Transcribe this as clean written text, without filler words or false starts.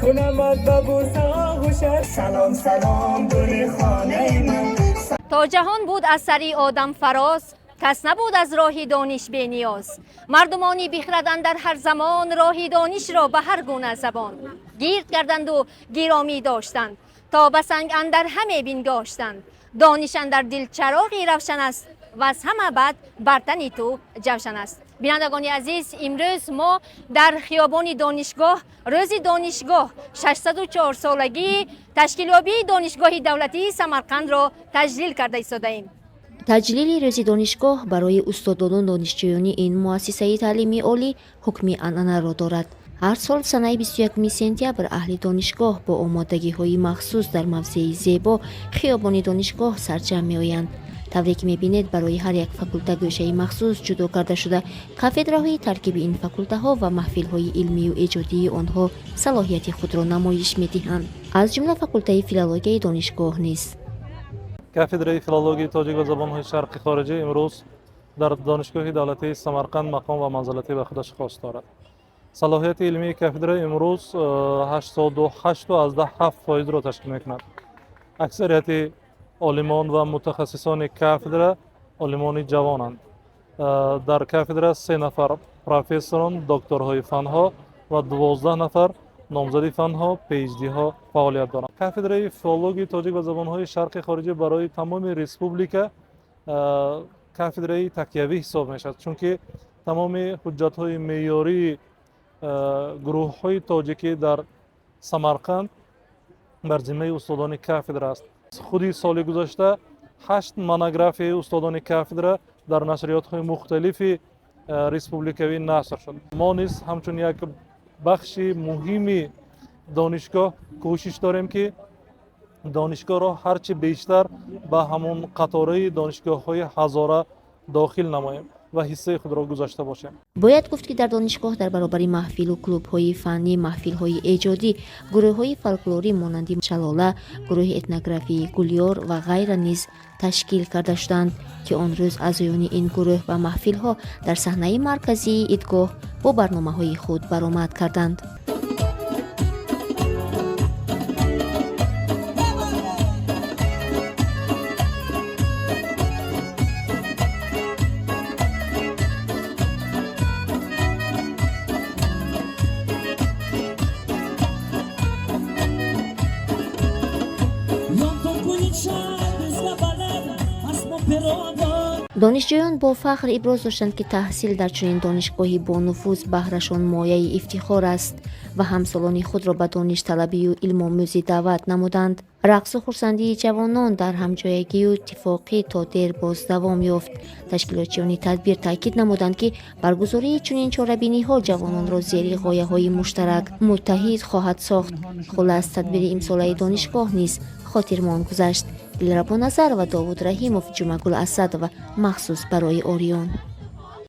Кунамат ба бӯса оғӯшат. Салом, салом, гули хонаи ман. То ҷаҳон буд аз сари одам фароз, кас набуд аз роҳи дониш бениёз. Мардумони бихрад андар ҳар замон роҳи донишро ба ҳар гуна забон гирд карданду гиромӣ доштанд, то ба санг андар ҳаме бингоштанд. Дониш андар дил чароғи равшан аст ва аз ҳама бад бар тани ту ҷавшан аст. Бинандагони азиз, имрӯз мо дар хиёбони донишгоҳ рӯзи донишгоҳ 604 солагии ташкилёбии Донишгоҳи давлатии Самарқандро таҷлил карда истодаем. Таҷлили рӯзи донишгоҳ барои устодону донишҷӯёни ин муассисаи таълимии олӣ ҳукми анъанаро дорад. Ҳар сол санаи 21 сентябр аҳли донишгоҳ бо омодагиҳои махсус дар мавзеи зебо, хиёбони донишгоҳ, сарҷамъ меоянд. Тавре ки мебинед, барои ҳар як факулта гӯшаи махсус ҷудо карда шуда, кафедраҳои таркиби ин факултаҳо ва маҳфилҳои илмию эҷодии онҳо салоҳияти худро намоиш медиҳанд, аз ҷумла факултаи филологияи донишгоҳ низ. Кафедраи филологияи тоҷик ва забонҳои шарқи хориҷӣ имрӯз дар Донишгоҳи давлатии Самарқанд мақом ва манзилате ба худаш хос дорад. Салоҳияти илмии кафедра имрӯз 88,7 фоизро ташкил мекунад. Аксарияти олимон ва мутахассисони кафедра олимони ҷавонанд. Дар кафедра се нафар профессорон, докторҳои фанҳо ва 12 нафар номзади фанҳо, PhD-ҳо фаъолият доранд. Кафедраи филологияи тоҷик ва забонҳои шарқи хориҷӣ барои тамоми республика кафедраи такявӣ ҳисоб мешавад, чунки тамоми ҳуҷҷатҳои меъёрии гурӯҳҳои тоҷикӣ дар Самарқанд бар зиммаи устодони кафедра аст. Худи соли гузашта ҳашт монографияи устодони кафедра дар нашриётҳои мухталифи республикавӣ нашр шуд. Мо низ ҳамчун як бахши муҳими донишгоҳ кӯшиш дорем, ки донишгоҳро ҳарчи бештар ба ҳамон қатораи донишгоҳҳои ҳазора дохил намоем ва ҳиссаи худро гузошта бошем. Бояд гуфт, ки дар донишгоҳ дар баробари маҳфилу клубҳои фаннӣ, маҳфилҳои эҷодӣ, гурӯҳҳои фолклорӣ монанди «Шалола», гурӯҳи этнографии «Гулёр» ва ғайра низ ташкил карда шуданд, ки он рӯз аъзоёни ин гурӯҳ ва маҳфилҳо дар саҳнаи марказии идгоҳ бо барномаҳои худ баромад карданд. Донишҷӯён бо фахр иброз доштанд, ки таҳсил дар чунин донишгоҳи бонуфуз баҳрашон мояи ифтихор аст ва ҳамсолони худро ба доништалабию илмомӯзӣ даъват намуданд. Рақсу хурсандии ҷавонон дар ҳамҷоягию иттифоқӣ то дер боз давом ёфт. Ташкилотчиёни тадбир таъкид намуданд, ки баргузории чунин чорабиниҳо ҷавононро зери ғояҳои муштарак муттаҳид хоҳад сохт. Хулас, тадбири имсолаи донишгоҳ низ хотирмон гузашт. Дилрабо Назарова, Довуд Раҳимов, Ҷумъагул Асадова, махсус барои «Ориён».